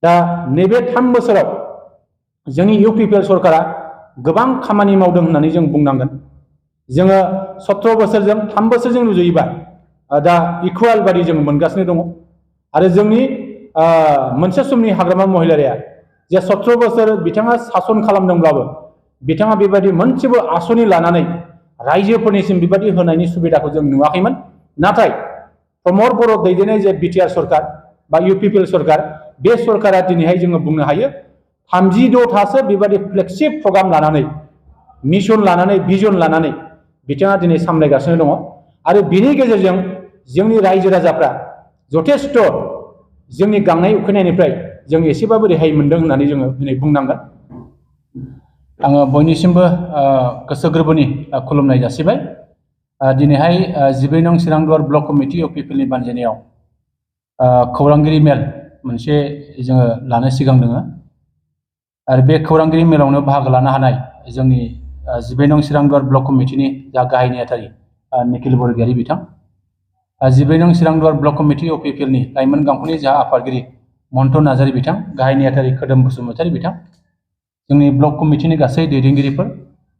दा नैबे 3 बोसोराव जोंनि इउपिपिएल सरकारा गोबां खामानि मावदों होननानै जों बुंनांगोन। जोङो 17 बोसोरजों 3 बोसोरजों रुजुयोबा दा इकुवेल बादि जों मोनगासिनो दङ। आरो जोंनि मोनसे समनि हाग्रामा महिलारिया जे 17 बोसोर बिथाङा सासन खालामदोंब्लाबो बिथाङा बेबायदि मोनसेबो आसनि लानानै रायजोफोरनिसिम बेबायदि होनायनि सुबिदाखौ जों नुवाखैमोन। नाथाय प्रमद बर' दैदेननाय जे बिटिआर सरकार बा इउपिपिएल सरकार, बे सरकारा दिनैहाय जोङो बुंनो हायो 36थासो बेबायदि फ्लेगशिप प्रग्राम लानानै, मिशन लानानै, भिजन लानानै बिथाङा दिनै सामलायगासिनो दङ। आरो बिनि गेजेरजों जोंनि रायजो राजाफ्रा जथेस्थ' जोंनि गांनाय उखैनायनिफ्राय जों एसेबाबो रेहाय मोनदों होननानै जोङो दिनै बुंनांगोन। आङो बयनिसिमबो गोसो गोरबोनि खुलुमनाय जासिबाय। दिनैहाय 12 नं चिरांदुवार ब्लक कमिटि इउपिपिएलनि बानजायनायाव खौरांगिरि मेल मोनसे जोङो लानो सिगां दोङो। आरो बे खौरांगिरि मेलावनो बाहागो लानो हानाय जोंनि 12 नं चिरांदुवार ब्लक कमिटिनि जा गाहाय नेहाथारि निखिल बरगयारी बिथां, 12 नं चिरांदुवार ब्लक कमिटि इउपिपिएलनि लाइमोन गांखंनि जा आफादगिरि मन्टु नार्जारी बिथां, गाहाय नेहाथारि खोदोम बसुमतारी बिथां, जोंनि ब्लक कमिटिनि गासै दैदेनगिरिफोर,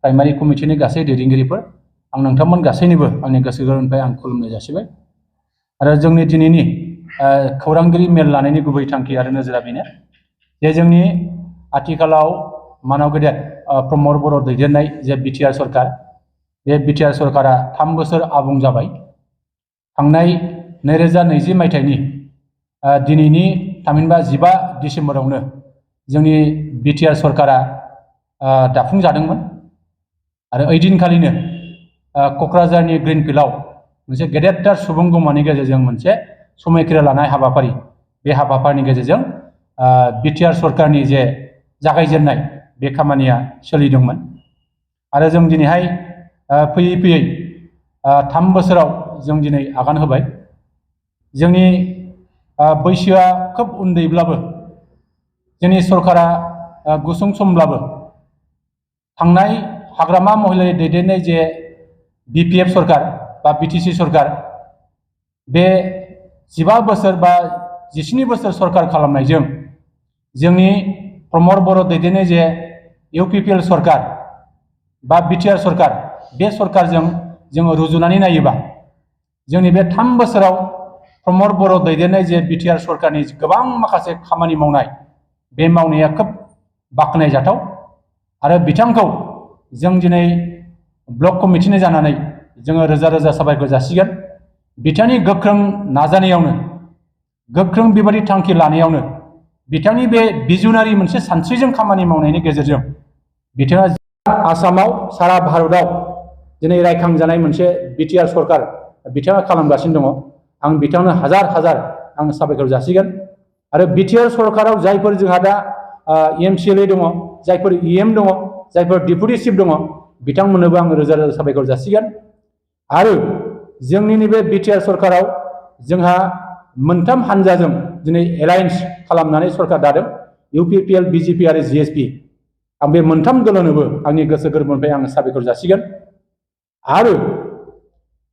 प्राइमारि कमिटिनि गासै दैदेनगिरिफोर, आं नोंथांमोन गासैनिबो आंनि गोसो गोरबोनिफ्राय आं खुलुमनाय जासिबाय। आरो जोंनि दिनैनि खौरांगिरि मेल लानायनि गुबै थांखि आरो नोजोरा बेनो जे जोंनि आथिखालाव मानाव गेदेर प्रमद बर' दैदेननाय जे बिटिआर सरकार, बे बिटिआर सरकारा 3 बोसोर आबुं जाबाय। थांनाय 2020 मायथाइनि दिनैनि थामहिनबा 15 डिसेम्बरावनो जोंनि बिटिआर सरकारा दाफुंजादोंमोन। आरो ओइदिनखालिनो क'क्राझारनि ग्रिन फिल्डआव मोनसे गेदेरथार सुबुंगमानि गेजेरजों मोनसे समायखिरा लानाय हाबाफारि, बे हाबाफारिनि गेजेरजों बिटिआर सरकारनि जे जागायजेननाय बे खामानिया सोलिदोंमोन। आरो जों दिनैहाय फैयै फैयै 3 बोसोराव जों दिनै आगान होबाय। जोंनि बैसोआ खोब उन्दैब्लाबो, जोंनि सरकारा गुसुं समब्लाबो थांनाय हाग्रामा महिलारि दैदेननाय जे बिपिएफ सरकार बा बिटिसि सरकार, बे 15 बोसोर बा 17 बोसोर सरकार खालामनायजों जोंनि प्रमद बर' दैदेननाय जे इउपिपिएल सरकार बा बिटिआर सरकार, बे सरकारजों जोङो रुजुनानै नायोबा जोंनि बे 3 बोसोराव प्रमद बर' दैदेननाय जे बिटिआर सरकारनि गोबां माखासे खामानि मावनाय, बे मावनाया खोब बाख्नायजाथाव। आरो बिथांखौ जों दिनै ब्लक कमिटिनि जानानै जोङो रोजा रोजा साबायखर जासिगोन। बिथांनि गोख्रों नाजानायावनो, गोख्रों बेबायदि थांखि लानायावनो, बिथांनि बे भिजनारि मोनसे सानस्रिजों खामानि मावनायनि गेजेरजों बिथाङा आसामाव, सारा भारतआव दिनै रायखांजानाय मोनसे बिटिआर सरकार बिथाङा खालामगासिनो दङ। आं बिथांनो हाजार हाजार आं साबायखर जासिगोन। आरो बिटिआर सरकाराव जायफोर जोंहा दा एमसिएलए दङ, जायफोर इएम दङ, जायफोर डिपुटि चिफ दङ, बिथांमोननोबो आं रोजा रोजा साबायखर जासिगोन। आरो जोंनि नैबे बिटिआर सरकाराव जोंहा मोनथाम हानजाजों दिनै एलायन्स खालामनानै सरकार दादों, इउपिपिएल, बिजेपि आरो जिएसपि। आं बे मोनथाम दलनोबो आंनि गोसो गोरबोनिफ्राय आं साबायखर जासिगोन। आरो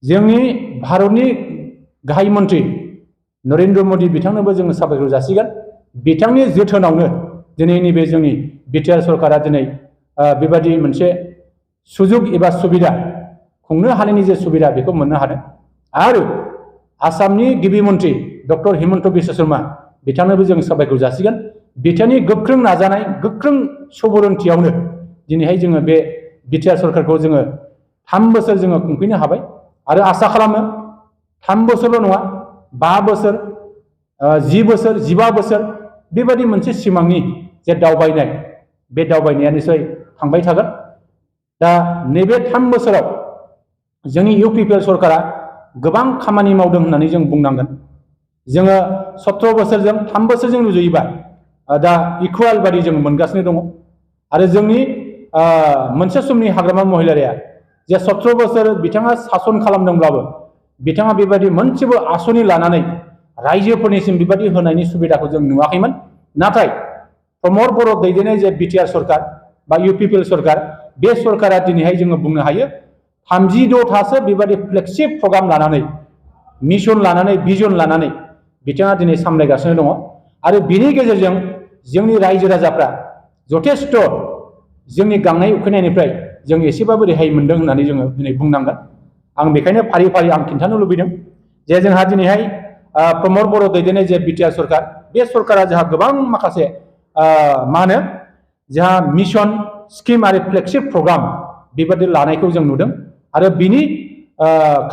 जोंनि भारतनि गाहाय मन्त्रि नरेन्द्र मदि बिथांनोबो जोङो साबायखर जासिगोन। बिथांनि जोथोनावनो दिनै नैबे जोंनि बिटिआर सरकारा दिनै बेबायदि मोनसे सुजुग एबा सुबिदा, खुंनो हानायनि जे सुबिदा बेखौ मोननो हादों। आरो आसामनि गिबि मन्त्रि डक्टर हिमन्त बिश्व शर्मा बिथांनोबो जों साबायखर जासिगोन। बिथांनि गोख्रों नाजानाय, गोख्रों सुबुरुन्थियावनो दिनैहाय जोङो बे बिटिआर सरकारखौ जोङो 3 बोसोर जोङो खुंफैनो हाबाय। आरो आसा खालामो 3 बोसोरल' नङा, 5 बोसोर, 10 बोसोर, 15 बोसोर बेबायदि मोनसे सिमांनि जे दावबायनाय, बे दावबायनाया निसय थांबाय थागोन। दा नैबे 3 बोसोराव जोंनि इउपिपिएल सरकारा गोबां खामानि मावदों होननानै जों बुंनांगोन। जोङो 17 बोसोरजों 3 बोसोरजों रुजुयोबा दा इकुवेल बादि जों मोनगासिनो दङ। आरो जोंनि मोनसे समनि हाग्रामा महिलारिया जे 17 बोसोर बिथाङा सासन खालामदोंब्लाबो बिथाङा बेबायदि मोनसेबो आसनि लानानै रायजोफोरनिसिम बेबायदि होनायनि सुबिदाखौ जों नुवाखैमोन। नाथाय प्रमद बर' दैदेननाय जे बिटिआर सरकार बा इउपिपिएल सरकार, बे सरकारा दिनैहाय जोङो बुंनो हायो 36थासो बेबायदि फ्लेगशिप प्रग्राम लानानै, मिशन लानानै, भिजन लानानै बिथाङा दिनै सामलायगासिनो दङ। आरो बिनि गेजेरजों जोंनि रायजो राजाफ्रा जथेस्थ' जोंनि गांनाय उखैनायनिफ्राय जों एसेबाबो रेहाय मोनदों होननानै जोङो दिनै बुंनांगोन। आं बेखायनो फारि फारि आं खिन्थानो लुबैदों जे जोंहा दिनैहाय प्रमद बर' दैदेननाय जे बिटिआर सरकार, बे सरकारा जोंहा गोबां माखासे मा होनो जोंहा मिशन स्किम आरो फ्लेगशिप प्रग्राम बेबादि लानायखौ जों नुदों आरो बिनि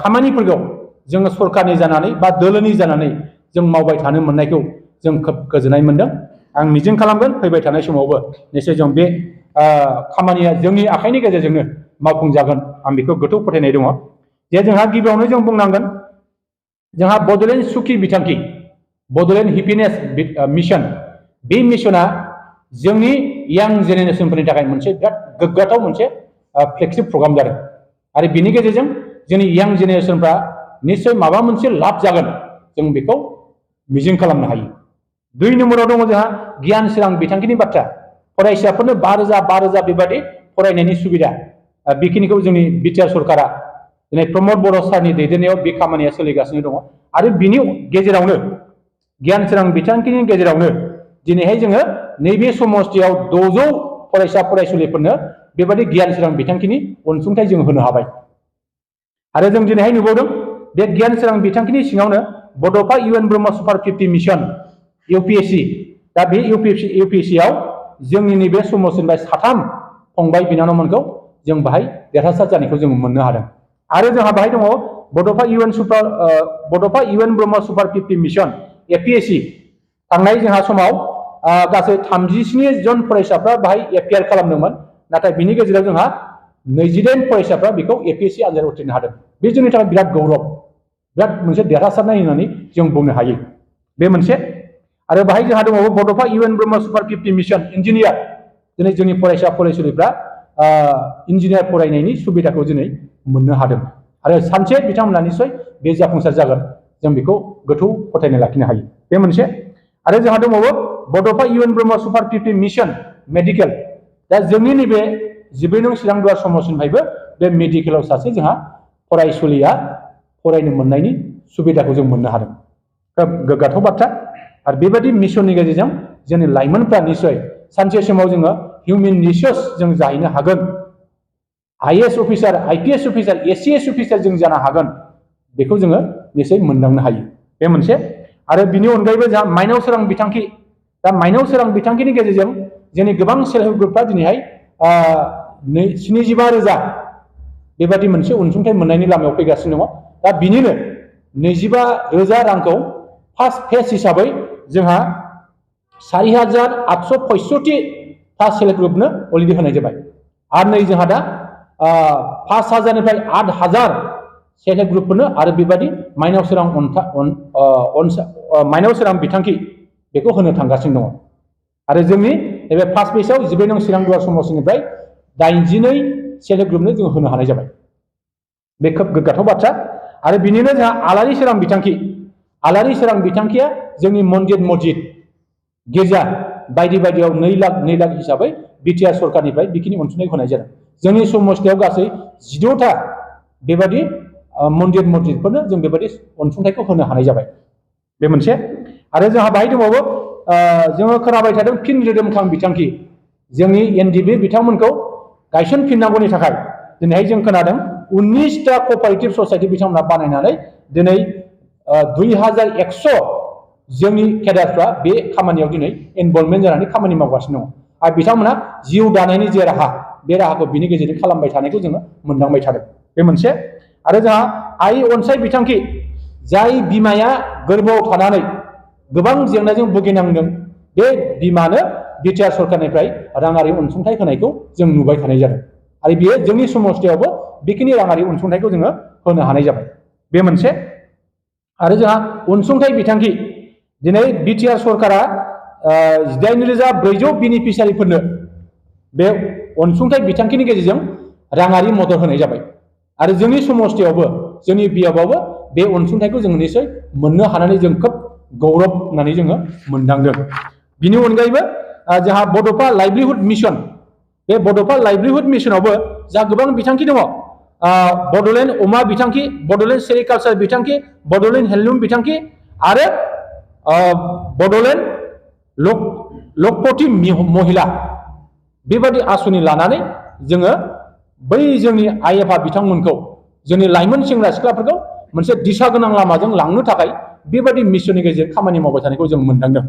खामानिफोरखौ जोङो सरकारनि जानानै बा दोलोनि जानानै जों मावबाय थानो मोननायखौ जों खोब गोजोननाय मोनदों। आं मिजिं खालामगोन फैबाय थानाय समावबो निश्चय जों बे खामानिया जोंनि आखाइनि गेजेरजोंनो मावफुंजागोन, आं बेखौ गोथौ फोथायनाय दङ। जे जोंहा गिबियावनो जों बुंनांगोन जोंहा बड'लेण्ड सुखि बिथांखि, बड'लेण्ड हेपिनेस मिशन, बे मिशना जोंनि यां जेनेरेसनफोरनि थाखाय मोनसे बिराद गोग्गाथाव मोनसे फ्लेगशिप प्रग्राम जादों आरो बिनि गेजेरजों जोंनि यां जेनेरेसनफ्रा निश्चय माबा मोनसे लाब जागोन जों बेखौ मिजिं खालामनो हायो। 2 नम्बराव दङ जोंहा गियान सोरां बिथांखिनि बाथ्रा, फरायसाफोरनो 5,000 बेबादि फरायनायनि सुबिदा, बेखिनिखौ जोंनि बिटिआर सरकारा दिनै प्रमद बर' सारनि दैदेननायाव बे खामानिया सोलिगासिनो दङ आरो बिनि गेजेरावनो गियान सोरां बिथांखिनि गेजेरावनो दिनैहाय जोङो नैबे समस्थियाव 600 फरायसा फरायसुलिफोरनो बेबादि गियान सोरां बिथांखिनि अनसुंथाइ जों होनो हाबाय। आरो जों दिनैहाय नुबावदों बे गियान सोरां बिथांखिनि सिङावनो बड'फा इउएन ब्रह्म सुपार 50 मिशन इउपिएससि, दा बे इउपिएससियाव जोंनि नैबे समस्थिनिफ्राय 3 फंबाय बिनानावमोनखौ जों बाहाय देरहासार जानायखौ जों मोननो हादों। आरो जोंहा बाहाय दङ बड'फा इउएन ब्रह्म सुपार 50 मिशन एपिएससि, थांनाय जोंहा समाव गासै 37 जन फरायसाफ्रा बाहाय एपियार खालामदोंमोन, नाथाय बिनि गेजेराव जोंहा 28 फरायसाफ्रा बेखौ एपिएससि आनजाद उथ्रिनो हादों। बे जोंनि थाखाय बिराद गौरब, बिराद मोनसे देरहासारनाय होननानै जों बुंनो हायो। बे मोनसे आरो बाहाय जोंहा दङ बड'फा इउएन ब्रह्म सुपार 50 मिशन इन्जिनियार, दिनै जोंनि फरायसा फरायसुलिफ्रा इन्जिनियार फरायनायनि सुबिदाखौ दिनै मोननो हादों आरो सानसे बिथांमोना निश्चय बे जाफुंसार जागोन, जों बेखौ गोथौ फोथायनाय लाखिनो हायो। बे मोनसे आरो जोंहा दंबावो बड'फा इउएन ब्रह्म सुपार 50 मिशन मेडिकेल, दा जोंनि नैबे 12 नं चिरां दुवार समस्थिनिफ्रायबो बे मेडिकेलाव सासे जोंहा फरायसुलिया फरायनो मोननायनि सुबिदाखौ जों मोननो हादों। खोब गोग्गाथाव बाथ्रा आरो बेबायदि मिशननि गेजेरजों जोंनि लाइमोनफ्रा निश्चय सानसे समाव जोङो हिउमेन रिसोर्स जों जाहैनो हागोन, IAS officer, IPS officer, ACS officer जों जानो हागोन, बेखौ जोङो निश्चय मोनदांनो हायो। बे मोनसे आरो बिनि अनगायैबो जोंहा माइनाव सोरां बिथांखि, दा माइनाव सोरां बिथांखिनि गेजेरजों जोंनि गोबां सेल्फ हेल्प ग्रुपफ्रा दिनैहाय 75,000 बेबादि मोनसे अनसुंथाइ मोननायनि लामायाव फैगासिनो दङ। दा बिनिनो 25,000 रांखौ फार्स्ट फेज हिसाबै जोंहा 4,865 था सेल्फ हेल्प ग्रुपनो अलरेडि होनाय जाबाय आरो नै जोंहा दा 5,000निफ्राय 8,000 सेल्फ हेल्प ग्रुपफोरनो आरो बेबायदि माइनाव सोरां बिथांखि बेखौ होनो थांगासिनो दङ। आरो जोंनि नैबे फार्स्ट फेजआव 12 नं चिरां दुवार समस्थिनिफ्राय 82 सेल्फ हेल्प ग्रुपनो जों होनो हानाय जाबाय। बे खोब गोग्गाथाव बाथ्रा आरो बिनिनो जोंहा आलारि सोरां बिथांखि, आलारि सोरां बिथांखिया जोंनि मन्दिर मस्जिद गिर्जा बायदि बायदियाव 2 लाख हिसाबै बिटिआर सरकारनिफ्राय बेखिनि अनसुंथाइ होनाय जादों। जोंनि समस्थियाव गासै 12था बेबादि मन्दिर मस्जिदफोरनो जों बेबायदि अनसुंथाइखौ होनो हानाय जाबाय। बे मोनसे आरो जोंहा बाहाय दंबावो जोङो खोनाबाय थादों फिन रोदोमखां बिथांखि, जोंनि एनडिबि बिथांमोनखौ गायसनफिननांगौनि थाखाय दिनैहाय जों खोनादों 19टा कअपारेटिभ ससाइटि बिथांमोना बानायनानै दिनै 2,100 जोंनि केडारफ्रा बे खामानियाव दिनै इनभल्भमेन्ट जानानै खामानि मावगासिनो दङ आरो बिथांमोना जिउ दानायनि जे राहा, बे राहाखौ बिनि गेजेरजों खालामबाय थानायखौ जोङो मोनदांबाय थादों। बे मोनसे आरो जोंहा आइ अनसाय बिथांखि, जाय बिमाया गोरबोआव थानानै गोबां जेंनाजों भुगिनांदों, बे बिमानो बिटिआर सरकारनिफ्राय राङारि अनसुंथाइ होनायखौ जों नुबाय थानाय जादों आरो बियो जोंनि समस्थियावबो बेखिनि राङारि अनसुंथाइखौ जोङो होनो हानाय जाबाय। बे मोनसे आरो जोंहा अनसुंथाइ बिथांखि, दिनै बिटिआर सरकारा 18,400 बेनिफिसियारिफोरनो बे अनसुंथाइ बिथांखिनि गेजेरजों राङारि मदद होनाय जाबाय आरो जोंनि समस्थियावबो जोंनि बियाबावबो बे अनसुंथाइखौ जों निश्चय मोननो हानानै जों खोब गौरब होननानै जोङो मोनदांदों। बिनि अनगायैबो जोंहा बड'फा लाइभलिहुड मिशन, बे बड'फा लाइभलिहुड मिशनावबो जोंहा गोबां बिथांखि दङ। बड'लेण्ड अमा बिथांखि, बड'लेण्ड सेरिकालचार बिथांखि, बड'लेण्ड हेन्दलुम बिथांखि आरो बड'लेण्ड लखपति महिला बेबादि आसनि लानानै जोङो बै जोंनि आइ आफा बिथांमोनखौ जोंनि लाइमोन सेंग्रा सिख्लाफोरखौ मोनसे दिशा गोनां लामाजों लांनो थाखाय बेबादि मिशननि गेजेरजों खामानि मावबाय थानायखौ जों मोनदांदों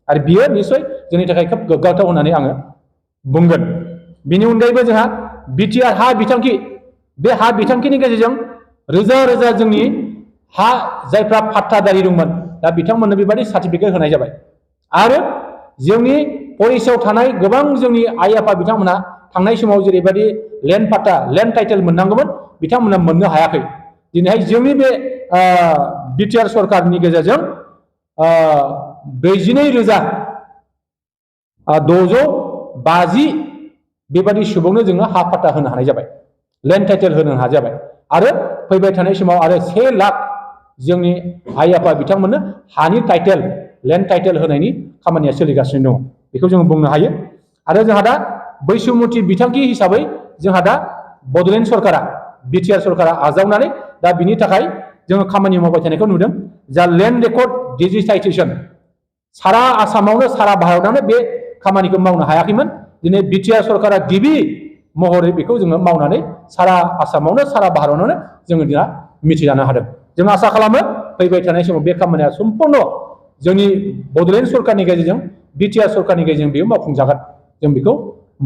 आरो बियो निसय जोंनि थाखाय खोब गोग्गाथाव होननानै आङो बुंगोन। बेनि अनगायैबो जोंहा बिटिआर हा बिथांखि बे हा बिथांखिनि गेजेरजों रोजा रोजा जोंनि हा जायफ्रा पाट्टादारि दंमोन दा बिथांमोननो बेबादि सार्टिफिकेट होनाय जाबाय आरो जोंनि परिसआव थानाय गोबां जोंनि आइ आफा बिथांमोना थांनाय समाव जेरैबायदि लेन्ड पाट्टा लेन्ड टाइटेल मोननांगौमोन बिथांमोना मोननो हायाखै। दिनैहाय जोंनि बे बिटिआर सरकारनि गेजेरजों 42,650 बेबादि सुबुंनो जोङो हा पाट्टा होनो हानाय जाबाय, लेन्ड टाइटेल होनो हानाय जाबाय आरो फैबाय थानाय समाव आरो 1 लाख जोंनि आइ आफा बिथांमोननो हानि टाइटेल लेन्ड टाइटेल होनायनि खामानिया सोलिगासिनो दङ बेखौ जोङो बुंनो हायो। आरो जोंहा दा बैसुमुथि बिथांखि हिसाबै जोंहा दा बड'लेण्ड सरकारा बिटिआर सरकारा आजावनानै दा बिनि थाखाय जोङो खामानि मावबाय थानायखौ नुदों। जा लेन्ड रेकर्ड डिजिटाइजेसन सारा आसामावनो सारा भारतआवनो बे खामानिखौ मावनो हायाखैमोन। दिनै बिटिआर सरकारा गिबि महरै बेखौ जोङो मावनानै सारा आसामावनो सारा भारतआवनो जोङो दा मिथिजानो हादों। जों आसा खालामो फैबाय थानाय समाव बे खामानिया सम्पूर्ण जोंनि बड'लेण्ड सरकारनि गेजेरजों बिटिआर सरकारनि गेजेरजों बेयो मावफुंजागोन जों बेखौ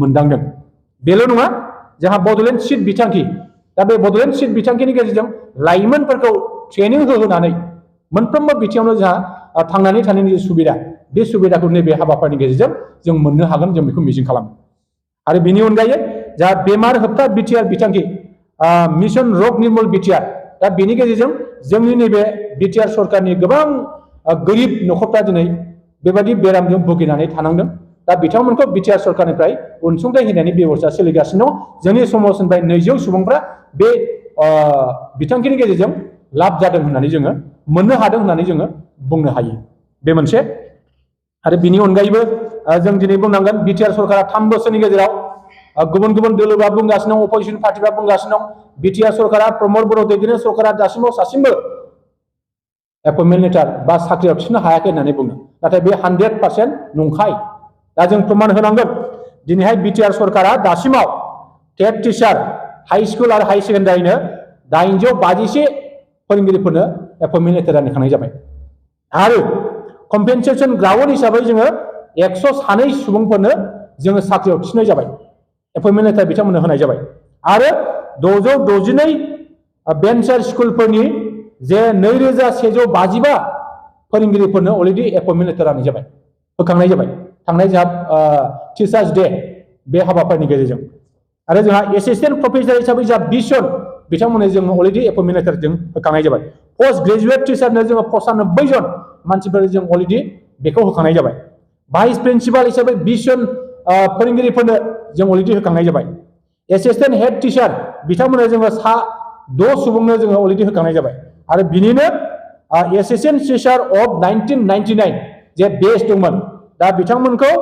मोनदांदों। बेल' नङा जोंहा बड'लेण्ड सिट बिथांखि दा बे बड'लेण्ड सिट बिथांखिनि गेजेरजों लाइमोनफोरखौ ट्रेनिं होहोनानै मोनफ्रोमबो बिथिङावनो जोंहा थांनानै थानायनि जे सुबिदा बे सुबिदाखौ नैबे हाबाफारिनि गेजेरजों जों मोननो हागोन जों बेखौ मिजिं खालामो। आरो बेनि अनगायै जा बेमार होबथा बिटिआर बिथांखि मिशन रग निर्मल बिटिआर दा बेनि गेजेरजों जोंनि नैबे बिटिआर सरकारनि गोबां गोरिब न'खरफ्रा दिनै बेबायदि बेरामजों भुगिनानै थानांदों। दा बिथांमोनखौ बिटिआर सरकारनिफ्राय अनसुंथाइ होनायनि बेबस्था सोलिगासिनो दं। जोंनि समाजनिफ्राय 200 सुबुंफ्रा बे बिथांखिनि गेजेरजों लाब जादों होननानै जोङो मोननो हादों होननानै जोङो बुंनो हायो। बे मोनसे आरो बिनि अनगायैबो जों दिनै बुंनांगोन बिटिआर सरकारा 3 बोसोरनि गेजेराव गुबुन गुबुन दोलोआ बुंगासिनो दं, अपोजिसन पार्टिफ्रा बुंगासिनो दं बिटिआर सरकारा प्रमद बर' दैदेननाय सरकारा दासिमाव सासिमबो एपइन्टमेन्ट लेटार बा साख्रियाव थिसननो हायाखै होननानै बुङो। नाथाय बे 100% नंखाय। दा जों प्रमाण होनांगोन दिनैहाय बिटिआर सरकारा दासिमाव टेट टिचार हाइ स्कुल आरो हाइ सेकेन्डारिनो 851 फोरोंगिरिफोरनो एपइन्टमेन्ट लेटार होखानाय जाबाय आरो कम्पेनसेसन ग्राउन्ड हिसाबै जोङो 102 सुबुंफोरनो जोङो साख्रियाव थिसननाय जाबाय, एपइन्टमेन्ट लेटार बिथांमोननो होनाय जाबाय आरो 662 भेन्सार स्कुलफोरनि जे 2155 फोरोंगिरिफोरनो अलरेडि एपइन्टमेन्ट लेटार होनाय जाबाय, होखांनाय जाबाय थांनाय जोंहा टिचार्स डे बे हाबाफारिनि गेजेरजों। आरो जोंहा एसिस्टेन्ट प्रफेसर हिसाबै जोंहा 20 जन बिथांमोननो जोङो अलरेडि एपइन्टमेन्ट लेटार जों होखांनाय जाबाय। पोस्ट ग्रेजुएट टिचारनो जोङो 95 जन मानसिफोर जों अलरेडि बेखौ होखांनाय जाबाय। भाइस प्रिन्सिपाल हिसाबै 20 जन फोरोंगिरिफोरनो जों अलरेडि होखांनाय जाबाय। एसिस्टेन्ट हेड टिचार बिथांमोननो जोङो 6 सुबुंनो जोङो अलरेडि होखांनाय जाबाय आरो बिनिनो एसिस्टेन्ट टिचार अफ 1999 जे बेच दंमोन दा बिथांमोनखौ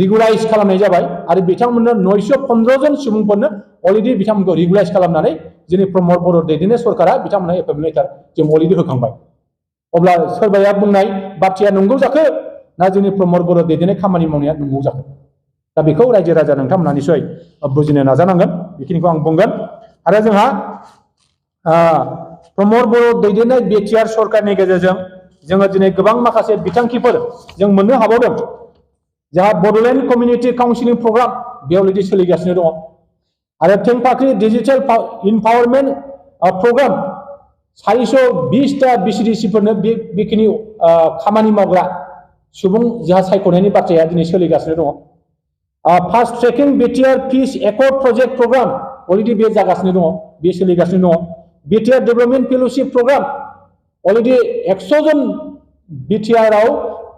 रेगुलाइज खालामनाय जाबाय आरो बिथांमोननो 915 जन सुबुंफोरनो अलरेडि बिथांमोनखौ रेगुलाइज खालामनानै जोंनि प्रमद बर' दैदेननाय सरकारा बिथांमोननो एपइन्टमेन्ट लेटार जों अलरेडि होखांबाय। अब्ला सोरबाया बुंनाय बाथ्राया नंगौ जाखो ना जोंनि प्रमद बर' दैदेननाय खामानि मावनाया नंगौ जाखो? दा बेखौ रायजो राजा नोंथांमोना निसय बुजिनो नाजानांगोन, बेखिनिखौ आं बुंगोन। आरो जोंहा प्रमद बर' दैदेननाय बिटिआर सरकारनि गेजेरजों जोङो दिनै गोबां माखासे बिथांखिफोर जों मोननो हाबावदों। जोंहा बड'लेण्ड कमिउनिटि काउन्सिलिं प्रग्राम बे अलरेडि सोलिगासिनो दङ आरो थेंफाख्रि डिजिटेल इम्पावारमेन्ट प्रग्राम 420टा बिसिडिसिफोरनो बेखिनि खामानि मावग्रा सुबुं जोंहा सायख'नायनि बाथ्राया दिनै सोलिगासिनो दङ। फास्ट ट्रेकिं बिटिआर पिस एकर्ड प्रजेक्ट प्रग्राम अलरेडि बे जागासिनो दङ, बे सोलिगासिनो दङ। BTR development fellowship programme already 100 जन बिटिआरआव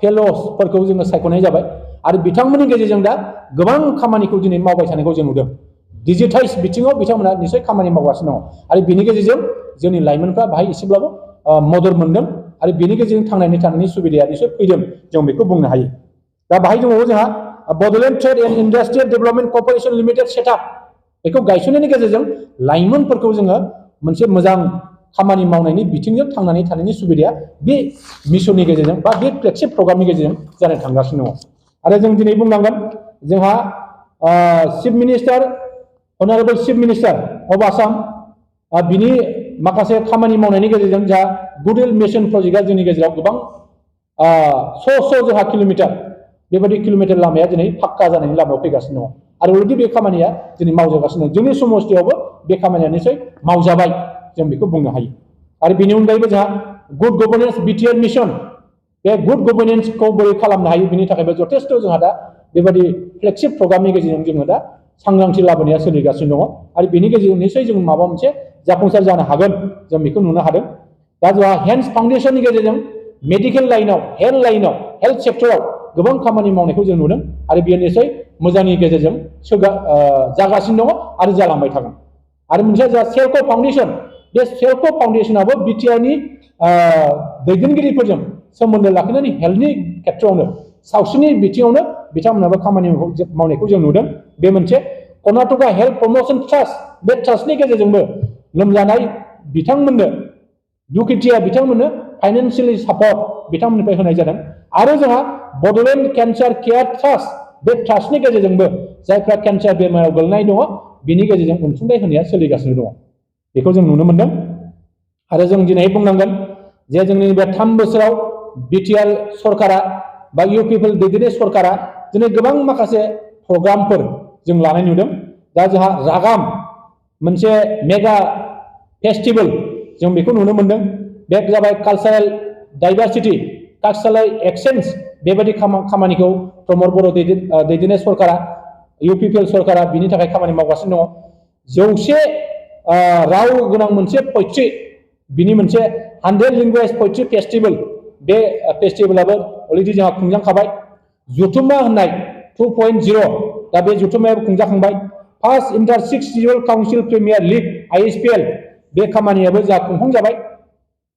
फेल'सफोरखौ जोङो सायख'नाय जाबाय आरो बिथांमोननि गेजेरजों दा गोबां खामानिखौ दिनै मावबाय थानायखौ जों नुदों। डिजिटाइज बिथिङाव बिथांमोना निसय खामानि मावगासिनो दङ आरो बेनि गेजेरजों जोंनि लाइमोनफ्रा बाहाय एसेब्लाबो मदद मोनदों आरो बेनि गेजेरजों थांनानै थानायनि सुबिदाया निसय फैदों जों बेखौ बुंनो हायो। दा बाहाय दङ जोंहा Bodoland trade and industrial development corporation limited setup बेखौ गायसननायनि गेजेरजों लाइमोनफोरखौ जोङो मोनसे मोजां खामानि मावनायनि बिथिंजों थांनानै थानायनि सुबिदाया बे मिशननि गेजेरजों बा बे फ्लेगशिप प्रग्रामनि गेजेरजों जानो थांगासिनो दङ। आरो जों दिनै बुंनांगोन जोंहा chief minister honourable chief minister of Assam बिनि माखासे खामानि मावनायनि गेजेरजों जा गुडविल मिशन प्रजेक्टआ जोंनि गेजेराव गोबां जोंहा किल'मिटार बेबायदि किल'मिटार लामाया दिनै फाक्का जानायनि लामायाव फैगासिनो दङ आरो अलरेडि बे खामानिया दिनै मावजागासिनो दं। जोंनि समस्थियावबो बे खामानिया निसय मावजाबाय जों बेखौ बुंनो हायो। आरो बेनि अनगायैबो जोंहा good governance BTR Mission Bay good गभर्नेन्सखौ बोरै खालामनो हायो बिनि थाखायबो जथेस्थ' जोंहा दा बेबायदि फ्लेगशिप प्रग्रामनि गेजेरजों जोङो दा सांग्रांथि लाबोनाया सोलिगासिनो दङ आरो बेनि गेजेरजों निसय जों माबा मोनसे जाफुंसार जानो हागोन जों बेखौ नुनो हादों। दा जोंहा हेल्थ फाउन्डेसननि गेजेरजों मेडिकेल लाइनाव हेल्थ सेक्टराव गोबां खामानि मावनायखौ जों नुदों आरो बेयो निसय मोजांनि गेजेरजों जागासिनो दङ आरो जालांबाय थागोन। आरो मोनसे जा सेल्क' फाउन्डेसन बे सेल्क' फाउन्डेसनाबो बिटिआरनि दैदेनगिरिफोरजों सोमोन्दो लाखिनानै हेल्थनि खेथ्रआवनो सावस्रिनि बिथिङावनो बिथांमोनाबो खामानि मावनायखौ जों नुदों। बे मोनसे कर्नाटका हेल्थ प्रमोशन ट्रास्ट बे ट्रास्टनि गेजेरजोंबो लोमजानाय बिथांमोननो दुखुथिया बिथांमोननो फाइनान्सियेलि सापर्ट बिथांमोननिफ्राय होनाय जादों। आरो जोंहा बड'लेण्ड केन्सार केयार ट्रास्ट बे ट्रास्टनि गेजेरजोंबो जायफ्रा केन्सार बेमाराव गोलैनाय दङ बिनि गेजेरजों अनसुंथाइ होनाया सोलिगासिनो दङ बेखौ जों नुनो मोनदों। आरो जों दिनै बुंनांगोन जे जोंनि बे 3 बोसोराव बिटिआर सरकारा बा इउ पिपल दैदेननाय सरकारा दिनै गोबां माखासे प्रग्रामफोर जों लानाय नुदों। दा जोंहा रागाम मोनसे मेगा फेस्टिभेल जों बेखौ नुनो मोनदों। बे जाबाय कालचारेल डाइभारसिटि कालचारेल एक्सचेन्ज बेबायदि खामानिखौ प्रमद बर' दैदेननाय सरकारा इउ पिपल सरकारा बिनि थाखाय खामानि मावगासिनो दङ। 100 राव गोनां मोनसे पयट्रि बिनि मोनसे 100 लेंगुवेज पयट्रि फेस्टिभेल बे फेस्टिभेलाबो अलरेडि जोंहा खुंजाखांबाय। जथुम्मा होननाय 2.0 दा बे जथुम्मायाबो खुंजाखांबाय। First inter 6 regional council premier league ISPL बे खामानियाबो जोंहा खुंफुंजाबाय।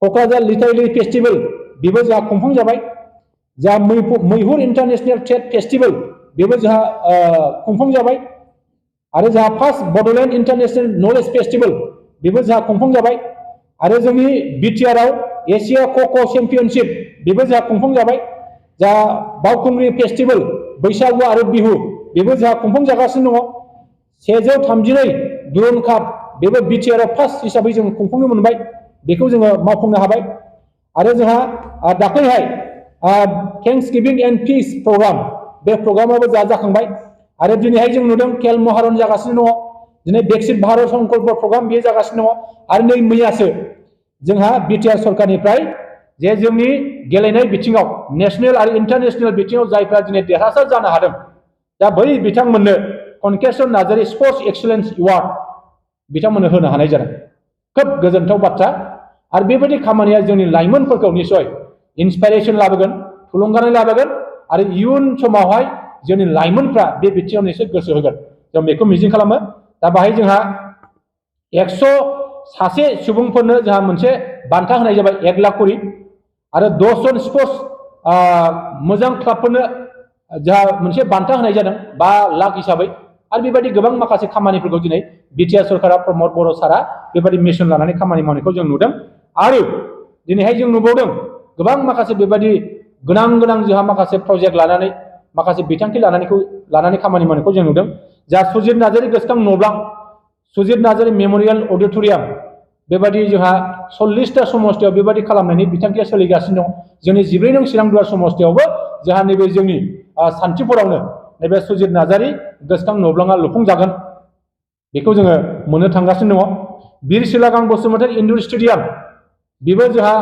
क'क्राझार लिटारेरि फेस्टिभेल बेबो जोंहा खुंफुंजाबाय। जा मैहुर इन्टारनेशनेल ट्रेड फेस्टिभेल बेबो जोंहा खुंफुंजाबाय। आरो जोंहा first Bodoland international knowledge festival बेबो जोंहा खुंफुंजाबाय। आरो जोंनि बिटिआरआव एसिया ख'ख' चेम्पियनशिप बेबो जोंहा खुंफुंजाबाय। जा बावखुंग्रि फेस्टिभेल बैसागु आरो बिहु बेबो जोंहा खुंफुंजागासिनो दङ। 132 दुरुन काप बेबो बिटिआरआव फार्स्ट हिसाबै जों खुंफुंनो मोनबाय बेखौ जोङो मावफुंनो हाबाय। आरो जोंहा दाख्लैहाय thanksgiving and peace program बे प्रग्रामाबो जोंहा जाखांबाय। आरो दिनैहाय जों नुदों खेल महारन जागासिनो दङ। दिनै बेकसित भारत संकल्प प्रग्राम बेयो जागासिनो दङ। आरो नै मैयासो जोंहा बिटिआर सरकारनिफ्राय जे जोंनि गेलेनाय बिथिङाव नेशनेल आरो इन्टारनेशनेल बिथिङाव जायफ्रा दिनै देरहासार जानो हादों दा बै बिथांमोननो Kankeshwar Narzary sports excellence award बिथांमोननो होनो हानाय जादों। खोब गोजोनथाव बाथ्रा। आरो बेबायदि खामानिया जोंनि लाइमोनफोरखौ निसय इन्सपाइरेसन लाबोगोन थुलुंगानाय लाबोगोन आरो इयुन समावहाय जोंनि लाइमोनफ्रा बे बिथिङाव निसय गोसो होगोन जों बेखौ मिजिं खालामो। दा बाहाय जोंहा 100 सासे सुबुंफोरनो जोंहा मोनसे बान्था होनाय जाबाय 1 लाख करि। आरो 10 जन स्पर्ट्स मोजां क्लाबफोरनो जोंहा मोनसे बान्था होनाय जादों 5 लाख हिसाबै। आरो बेबायदि गोबां माखासे खामानिफोरखौ दिनै बिटिआर सरकारा प्रमद बर' सारा बेबायदि मिशन लानानै खामानि मावनायखौ जों नुदों। आरो दिनैहाय जों नुबावदों गोबां माखासे बेबायदि गोनां जोंहा माखासे प्रजेक्ट लानानै माखासे बिथांखि लानानै खामानि मावनायखौ जों नुदों। जा सुजित नार्जारी गोसोखां न'ब्लां सुजित नार्जारी मेम'रियेल अडिट'रियाम बेबायदि जोंहा 40टा समस्थियाव बेबायदि खालामनायनि बिथांखिया सोलिगासिनो दं। जोंनि 14 नं चिरांदुवार समस्थियावबो जोंहा नैबे जोंनि सान्थिपुरावनो नैबे सुजित नार्जारी गोसोखां न'ब्लाङा लुफुंजागोन बेखौ जोङो मोननो थांगासिनो दङ। बीर सिलागां बसुमतारी इन्डुर स्टेडियाम बेबो जोंहा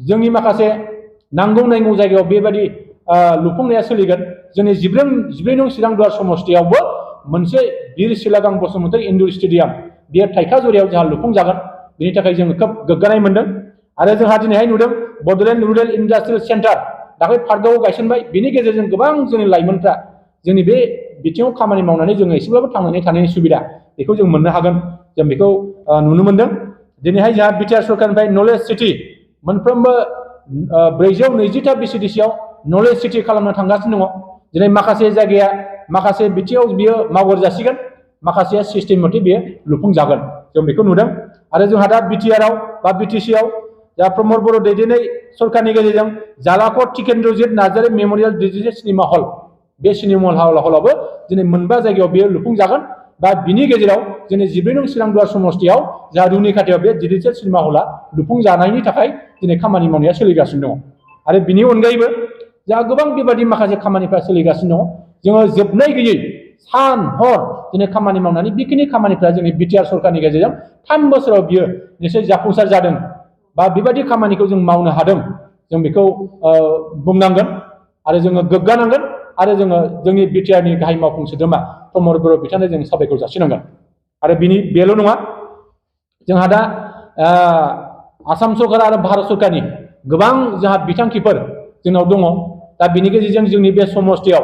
जोंनि माखासे नांगौ जायगायाव बेबायदि लुफुंनाया सोलिगोन। जोंनि 14 नं चिरांदुवार समस्थियावबो मोनसे बीर सिलागां बसुमतारी इन्डुर स्टेडियाम बेयो थाइखाजुरियाव जोंहा लुफुंजागोन। बेनि थाखाय जोङो खोब गोग्गानाय मोनदों। आरो जोंहा दिनैहाय नुदों बड'लेण्ड रुरेल इन्डास्ट्रियेल सेन्टार दाख्लै पार्कआव गायसनबाय। बेनि गेजेरजों गोबां जोंनि लाइमोनफ्रा जोंनि बे बिथिङाव खामानि मावनानै जोङो एसेब्लाबो थांनानै थानायनि सुबिदा बेखौ जों मोननो हागोन जों बेखौ नुनो मोनदों। दिनैहाय जोंहा बिटिआर सरकारनिफ्राय नलेज सिटि मोनफ्रोमबो 420टा बिसिडिसिआव नलेज सिटि खालामनो थांगासिनो दङ। दिनै माखासे जायगाया माखासे बिथिङाव बियो मावगोर जासिगोन माखासेया सिस्टेम मथे बियो लुफुंजागोन जों बेखौ नुदों। आरो जोंहा दा बिटिआरआव बा बिटिसिआव जा प्रमद बर' दैदेननाय सरकारनि गेजेरजों जालाखर Tikendrajit Narzary memorial digital cinema hall, बे सिनेमा हलाबो दिनै 9 जायगायाव बेयो लुफुंजागोन बा बिनि गेजेराव दिनै 12 नं चिरांदुवार समष्टियाव जा रुनिखाथायाव बे डिजिटेल सिनेमा हला लुफुंजानायनि थाखाय दिनै खामानि मावनाया सोलिगासिनो दङ। आरो बिनि अनगायैबो जा गोबां बेबायदि माखासे खामानिफ्रा सोलिगासिनो दङ। जोङो जोबनाय गैयै सान हर दिनै खामानि मावनानै बेखिनि खामानिफ्रा जोंनि बिटिआर सरकारनि गेजेरजों 3 बोसोराव बियो निश्चय जाफुंसार जादों बा बेबायदि खामानिखौ जों मावनो हादों, जों बेखौ बुंनांगोन आरो जोङो गोग्गानांगोन आरो जोङो जोंनि बिटिआरनि गाहाय मावफुं सोद्रोमा प्रमद बर' बिथांनो जों साबायखर जासिनांगोन। आरो बेल' नङा, जोंहा दा आसाम सरकार आरो भारत सरकारनि गोबां जोंहा बिथांखिफोर जोंनाव दङ। दा बिनि गेजेरजों जोंनि बे समष्टियाव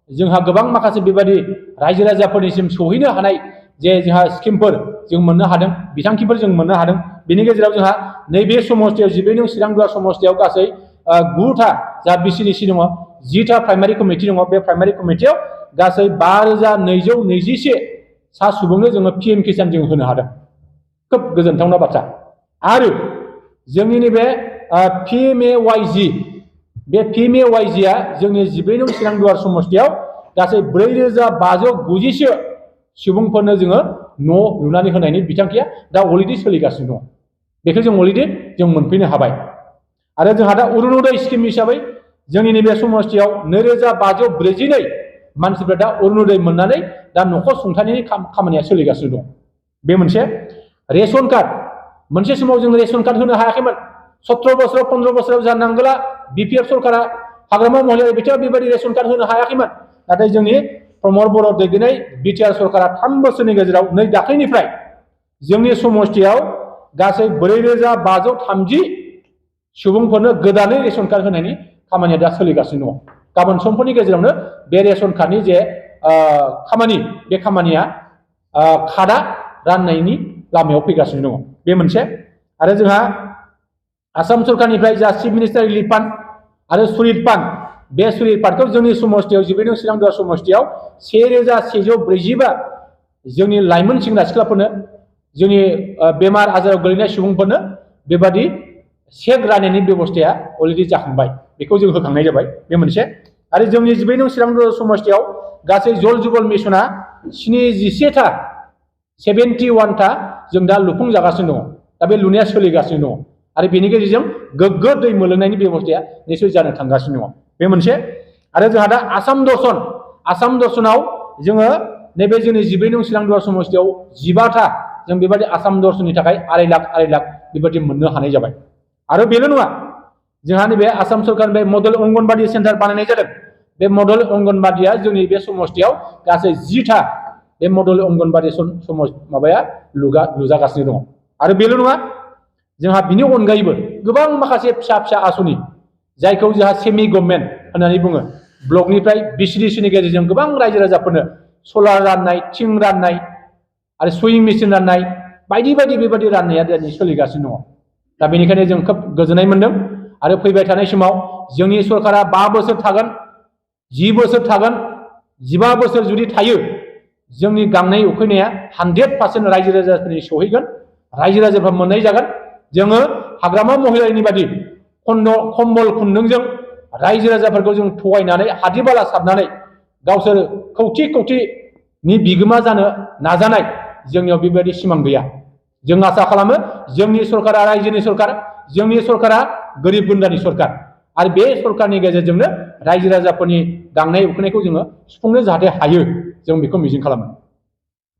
जोंहा गोबां माखासे बेबायदि रायजो राजाफोरनिसिम सौहैनो हानाय जे जोंहा स्किमफोर जों मोननो हादों, बिथांखिफोर जों मोननो हादों। बिनि गेजेराव जोंहा नैबे समष्टियाव 12 नं चिरांदुवार समष्टियाव गासै 9था जा बिसिडिसि दङ, 10था प्राइमारि कमिटि दङ। बे प्राइमारि कमिटियाव गासै 5221 सा सुबुंनो जोङो PM किसान जों होनो हादों। खोब गोजोनथावना बाथ्रा। आरो जोंनि नैबे PMAYG, बे PMAYGआ जोंनि 12 नं चिरांदुवार समष्टियाव गासै 4590 सुबुंफोरनो जोङो न' लुनानै होनायनि बिथांखिया दा अलरेडि सोलिगासिनो दङ। बेखौ जों अलरेडि जों मोनफैनो हाबाय। आरो जोंहा दा अरुणोदय स्किम हिसाबै जोंनि नैबे समष्टियाव 9542 मानसिफ्रा दा अरुणोदय मोननानै दा न'खर सुंथानायनि खामानिया सोलिगासिनो दं। बे मोनसे रेशन कार्ड, मोनसे समाव जों रेशन कार्ड होनो हायाखैमोन। 17 बोसोराव 15 बोसोराव जा नांगोला BPF सरकारा हाग्रामा महिला बिथाङा बेबायदि रेशन कार्ड होनो हायाखैमोन। नाथाय जोंनि प्रमद बर' दैदेननाय बिटिआर सरकारा 3 बोसोरनि गेजेराव नै दाख्लैनिफ्राय जोंनि समष्टियाव गासै 4530 सुबुंफोरनो गोदानै रेशन कार्ड होनायनि खामानिया दा सोलिगासिनो दङ। गाबोन समफोरनि गेजेरावनो बे रेशन कार्डनि जे खामानि, बे खामानिया कार्डआ राननायनि लामायाव फैगासिनो दङ। बे मोनसे। आरो जोंहा आसाम सरकारनिफ्राय जा चिफ मिनिस्टार रिलिफ फान्ड आरो सुरित फान्ड, बे सुरित फान्डखौ जोंनि समष्टियाव 12 नं चिरांदुवार समष्टियाव 1145 जोंनि लाइमोन सेंग्रा सिख्लाफोरनो, जोंनि बेमार आजाराव गोलैनाय सुबुंफोरनो बेबादि चेक राननायनि बेबस्थाया अलरेडि जाखांबाय। बेखौ जों होखांनाय जाबाय। बे मोनसे। आरो जोंनि 12 नं चिरांदुवार समष्टियाव गासै जल जीवन मिशना 71टा 71टा जों दा लुफुंजागासिनो दङ। दा बे लुनाया सोलिगासिनो दङ। आरो बेनि गेजेरजों गोग्गो दै मोनलोंनायनि बेबस्थाया निश्चय जानो थांगासिनो दङ। बे मोनसे। आरो जोंहा दा आसाम दर्शनाव जोङो नैबे जोंनि 12 नं चिरांदुवार समष्टियाव 15टा जों बेबायदि आसाम दर्शननि थाखाय 2.5 लाख बेबायदि मोननो हानाय जाबाय। आरो बेल' नङा, जोंहा नैबे आसाम सरकारनिफ्राय मडेल अंगनबादि सेन्टार बानायनाय जादों। बे मडेल अंगनबादिया जोंनि बे समष्टियाव गासै 10टा बे मडेल अंगनबादि माबाया लुजागासिनो दङ। आरो बेल' नङा, जोंहा बिनि अनगायैबो गोबां माखासे फिसा फिसा आसनि, जायखौ जोंहा सेमि गभर्नमेन्ट होननानै बुङो, ब्लकनिफ्राय बिसिडिसिनि गेजेरजों गोबां रायजो राजाफोरनो सलार राननाय, थिं राननाय आरो सुइं मेचिन राननाय बायदि बायदि बेबायदि राननाया दिनै सोलिगासिनो दङ। दा बेनिखायनो जों खोब गोजोननाय मोनदों। आरो फैबाय थानाय समाव जोंनि सरकारा 5 बोसोर थागोन, 10 बोसोर थागोन, 15 बोसोर जुदि थायो, जोंनि गांनाय उखैनाया 100% रायजो राजाफोरनि सौहैगोन, रायजो राजाफ्रा मोननाय जागोन। जोङो हाग्रामा महिलारिनि बादि कम्बल खुन्दुंजों रायजो राजाफोरखौ जों थगायनानै हाद्रि बाला सारनानै गावसोर खौथि खौथिनि बिगोमा जानो नाजानाय जोंनियाव बेबायदि सिमां गैया। जों आसा खालामो जोंनि सरकारा रायजोनि सरकार, जोंनि सरकारा गोरिब गुन्द्रानि सरकार। आरो बे सरकारनि गेजेरजोंनो रायजो राजाफोरनि गांनाय उखैनायखौ जोङो सुफुंनो जाहाथे हायो, जों बेखौ मिजिं खालामो।